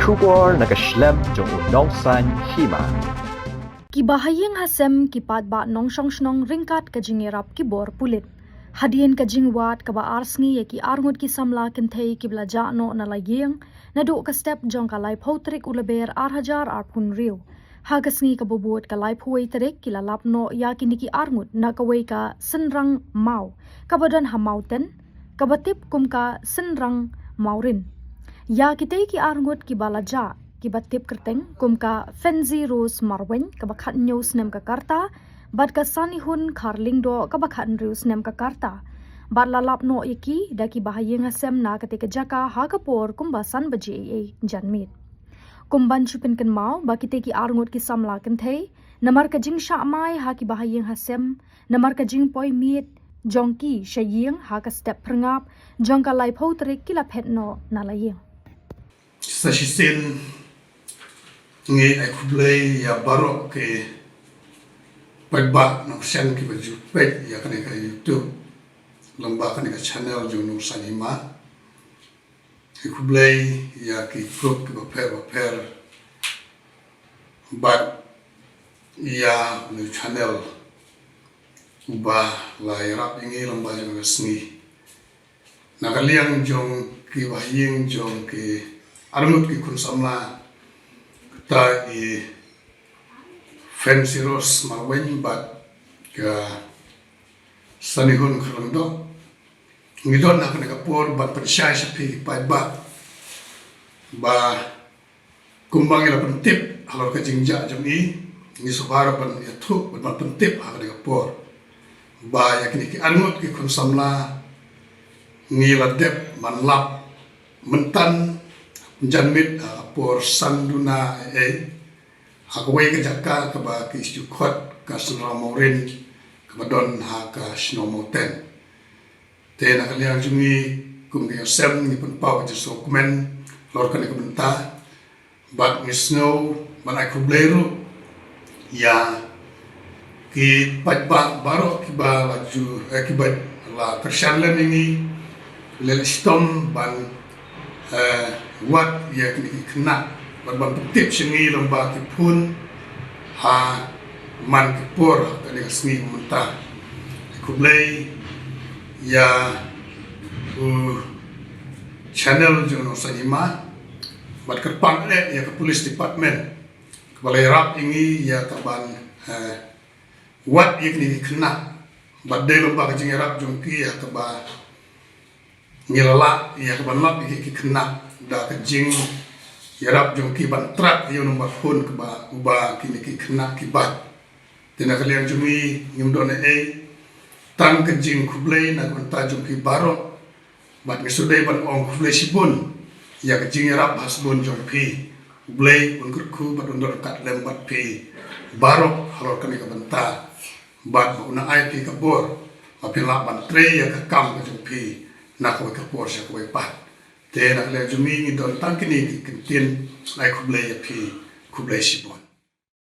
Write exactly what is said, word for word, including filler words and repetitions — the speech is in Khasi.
Khubor na ka shlem jong u Nongsaiñ Hima. Ki bahaïing hasem ki paidbah nongshong shnong ryngkat ka jingïarap ki bor pulit. Hadien ka jingwad kaba ar sngi ïa ki arngut ki samla kynthei kiba la jah noh na la ïing, naduh ka step jong ka laiphew tarik u Lber ar hajar arphew hynriew. Ha ka sngi kaba bud ka laiphew wei tarik ki la lap noh ïa kine ki arngut na kawei ka synrang maw, kaba don ha Mawten, kaba tip kum ka synrang Mawrin. Ïa kitei ki arngut kiba la jah, kiba tip kyrteng kum ka Fenzi Rose Marwein, kaba khathynñiew snem ka rta, bad ka Sanihun Kharlyngdoh, kaba khathynriew snem ka rta. Bad la lap noh ïa ki da ki bahaïing hasem na katei ka jaka ha ka por kumba san baje eiei janmiet. Kum ban shu pynkynmaw ba kitei ki arngut ki samla kynthei, namar ka jingshah mai ha ki bahaïing hasem, namar ka jingpoi miet jong ki sha ïing ha ka step phyrngap jong ka laiphew tarik ki la phet noh na la ïing. Sa shisien ngi ai khublei ïa baroh ki paidbah nongkyrshan kiba ju peit ïa kane ka YouTube, lyngba kane ka channel jong u Nongsaiñ Hima. Ai khublei ïa ki group kiba pher ba pher bad ïa u channel uba la ïarap ïa ngi lyngba jong ka sngi. Na ka liang jong ki bahaïing jong ki arngut ki khun samla, kata i Fenzi Rose Marwein bad ka Sanihun Kharlyngdoh, ngi don ha kane ka por ban pynshai sha phi ki paidbah ba kumba ngi la pyntip halor ka jingjah jong i, ngi sngewbha ruh ban ïathuh bad ban pyntip ha kane ka por ba ïa kine ki arngut ki khun samla ngi la dep ban lap mynta janmiet ha ka por san duna eiei, ha kawei ka jaka kaba ki ju khot ka Synrang Mawrin, kaba don ha ka shnong Mawten. Te na ka liang jong ngi kum ki nongshong shnong ngi pynpaw ka jingsngewkmen halor kane ka bynta. Bad ngi sngew ban ai khublei ruh ïa ki paidbah baroh kiba la ju, eh, kiba la kyrshan lem ïa ngi, leh shitom ban, eh, wad ïa kine ki khynnah bad ban pyntip sha ngi lyngba ki phone ha man ki por ha kane ka sngi mynta. Khublei ïa u channel jong u Nongsaiñ Hima bad kyrpang eh ïa ka police department kaba la ïarap ïa ngi ïa ka ban, eh, wad ïa kine ki khynnah bad dei lyngba ka jingïarap jong ki ïa kaba ngi la lah ïa ka ban lap ïa ki khynnah da ka jingïarap jong ki ban track ïa u number phone kaba uba kine ki khynnah ki bat. Te na ka liang jong ngi ngim don ei ei tang ka jingkhublei na ka bynta jong phi baroh. Bad ngi shu dei ban ong khublei shibun ïa ka jingïarap ba shibun jong phi. U Blei un kyrkhu bad un don ryngkat lem bad phi baroh halor kane ka bynta. Bad ba un ai phi ka bor ba phin lah ban trei ïa ka kam ka jong phi na kawei ka por sha kawei pat. Te na ka liang jong ngi ngi don tang kine ki kyntien, ai khublei ïa phi, khublei shibun.